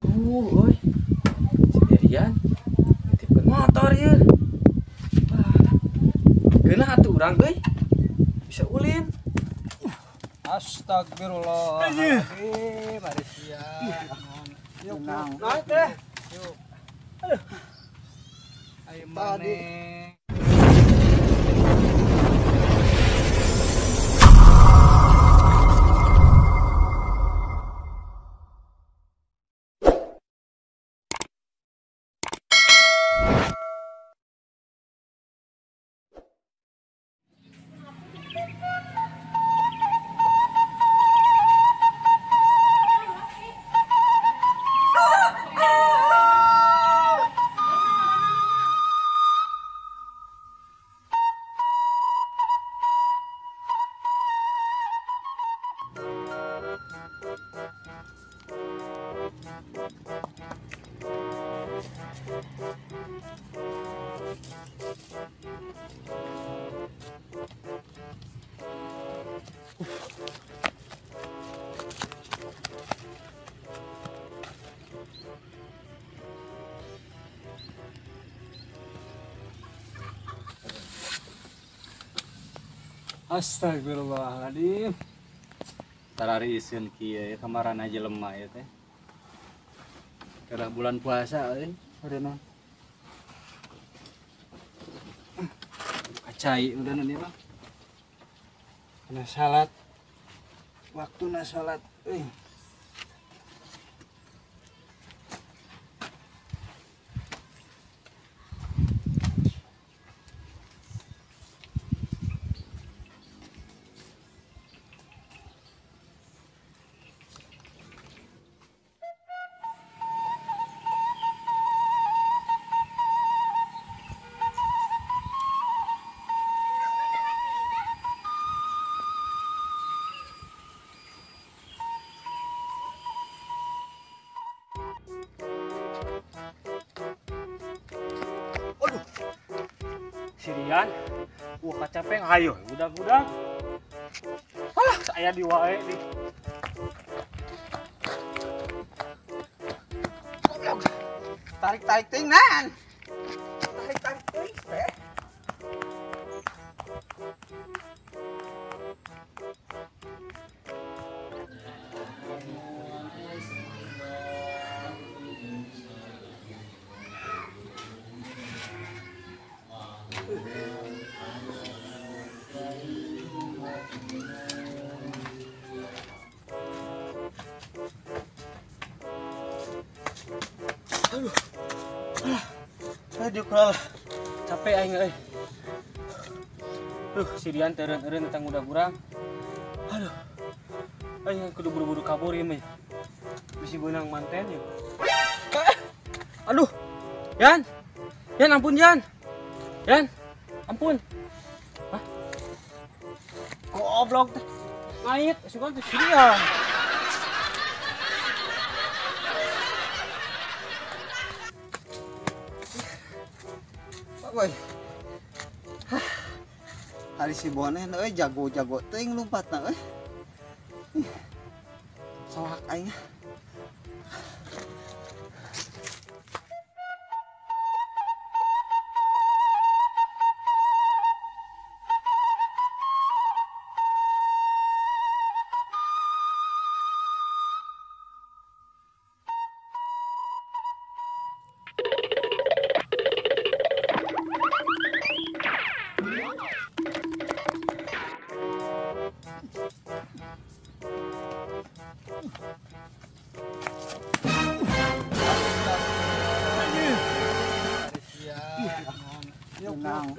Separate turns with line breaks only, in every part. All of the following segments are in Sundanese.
Euy. Si Derian nitipkeun motor ieu. Wah. Geunah atuh urang euy. Bisa ulin.
Astagfirullahaladzim, Malaysia. Yuk,
naik teh.
Yuk. Aduh. Ayo maneh.
Astagfirullahaladzim. Tarari isin kieu kamarana jelema ieu teh. Karena bulan puasa euy, udah kacai udah nih mah.
Kena salat. Waktuna salat euy.
Sirian, wah kacapeng, ayo, udah-udah. Alah, saya di wae nih.
Tarik-tarik tingnan. Tarik-tarik ting, teh.
Aduh. Alah. Aduh, kurang capek aing euy. Duh, si Rian teureun-eureun tentang udah kurang. Aduh. Aing kudu buru-buru kabur ieu mah. Bisi beunang manten yeuh. Aduh. Yan. Yan ampun Yan. Yan. Ampun. Hah? Goblok teh. Ngait, sugan teh si Rian.
Woi. Hari si Bonen euy jago-jago teuing lompatna euy. Soak aing.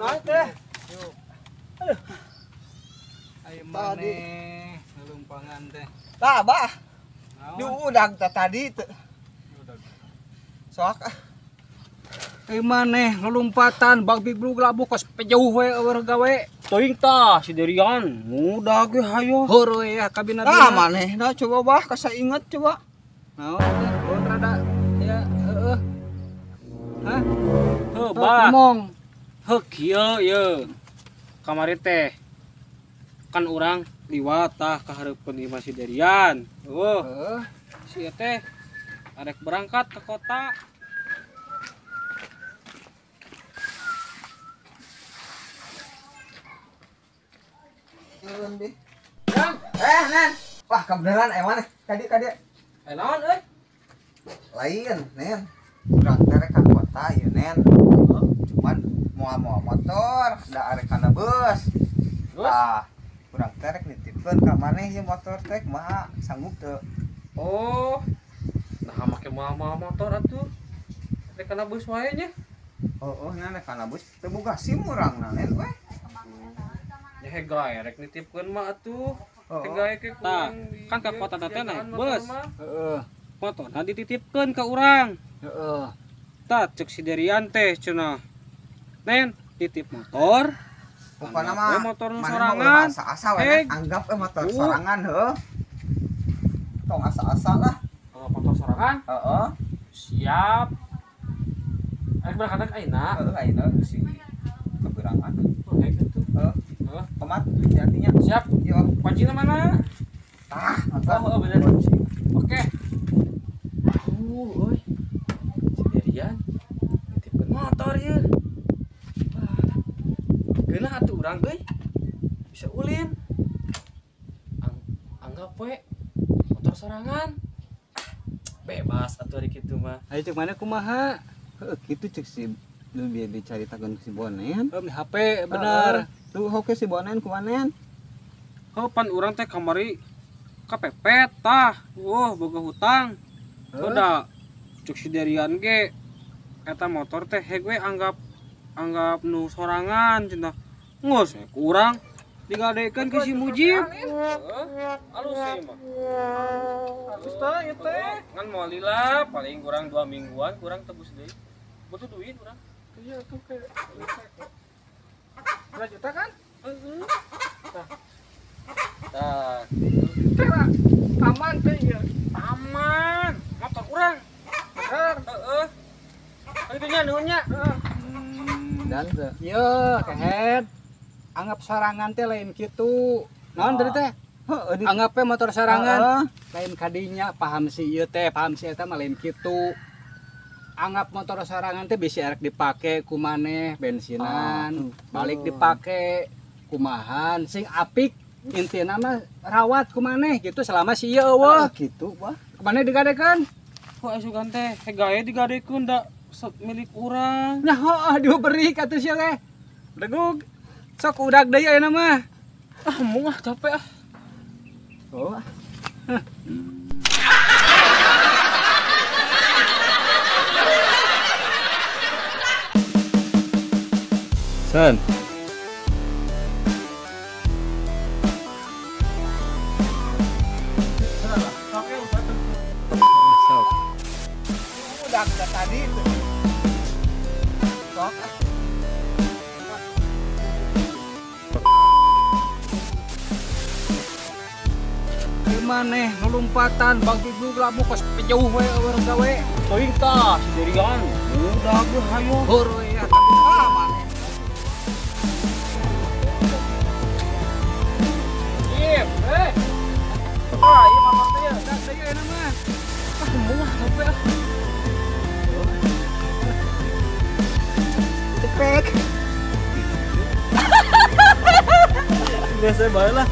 Naik teh.
Yuk. Aduh. Ayo maneh ngelumpangan teh. Tah, bah. Diudag teh tadi teh. Sok ah.
Ayo maneh ngelumpatan bag biblug labuh kos jauh we eueuh gawe.
Teuing tah si Derian mudah ge hayo.
Heureui ya kabina.
Tah maneh nah coba bah kasa inget coba.
Naon teh bon rada ya heueuh. Hah?
Heuh bah.
Ngomong.
Heuh kieu ye. Kamari teh kan urang liwat tah ka hareupeun imah si Derian. Heuh. Si teh Arek berangkat ke kota.
Kang, Nen. Wah, kebenaran mana? Kadi.
Naon euy?
Lain, Nen. Urang teh rek ka kota ieu, Nen. Cuman moal motor, da arek kana bus. Tah, urang teh rek nitipkeun ka maneh ieu motor teh kumaha sanggup teu?
Oh. Nah, make moal motor atuh. Rek kana bus wae nya.
Oh, Nen rek kana bus teu boga SIM urang na, Nen we.
Ya hegae rek nitipkeun mah atuh. Hegae ke kurang. Kan ka kota teh naik bus.
Heeh.
Motorna dititipkeun ka urang.
Heeh.
Tah cek si Derian teh cenah. Nen, titip motor.
Pokona mah
motor nu sorangan.
Asa-asa we anggap motor sorangan heuh. Tong asa-asa lah.
Oh, motor sorangan?
Heeh.
Siap. Arek berangkat ayeuna.
Heeh, ayeuna si keberangan.
Oh, kayak gitu.
Heeh. Tomat artinya.
Siap.
Yo,
kuncinya mana?
Tah,
oh, bener. Oke. Euy. Si Derian nitipkeun motor ieu. Wah. Geunah atuh urang euy. Bisa ulin. Anggap we motor sorangan. Bebas atuh ari kitu mah.
Ayo cek mana kumaha?
Heeh, kitu cek si nu bieu dicaritakeun si Bonen.
HP bener.
Tuh oke si Bonen kumanen.
Heuh pan urang teh kamari kepepet tah. Wah, boga hutang. Udah cek si Derian ge eta motor teh heg we anggap nu sorangan cenah. Geus we ku urang digadekeun ke si Mujib. Heeh, alus ieu mah.
Alus tah ieu teh.
Ngan moal lila paling kurang 2 mingguan kurang tebus deui. Butuh duit urang.
Iya tuh kayak 2 juta kan?
Heeh. Tah.
Teh aman teh ieu.
Aman. Motor urang.
Bener.
Heeh. Kitu nya nuhun nya.
Heeh.
Dan teu.
Ieu kehed. Anggap sorangan teh lain kitu. Naon tadi teh?
Heeh,
anggap we motor sorangan. Lain kadinya paham si ieu teh, paham si eta mah lain kitu. Anggap motor sorangan teh bisa erek dipake ku maneh bensinan, balik dipake kumahan sing apik intina mah rawat ku maneh gitu selama si ieu eueuh
kitu wah.
Maneh digadekeun?
Kok asukan teh hegae digadekeun da milik urang.
Nah, heuh diberi atuh sia teh. Degug. Sok udag deui ayeuna mah.
Ah, mung ah capek ah.
Oh.
Sen. Sok.
Udah tadi itu. Sok.
Maneh lompatan bagi labu kos jauh we urang gawe.
Teuing tah si Derian. Udah ge hayo.
Heureui ya ah maneh.
Ip, eh. Ah, ieu mah teh ya.
Dak deui ayeuna mah.
Ah, mung ah capek ah.
Cepek.
Biasa bae lah.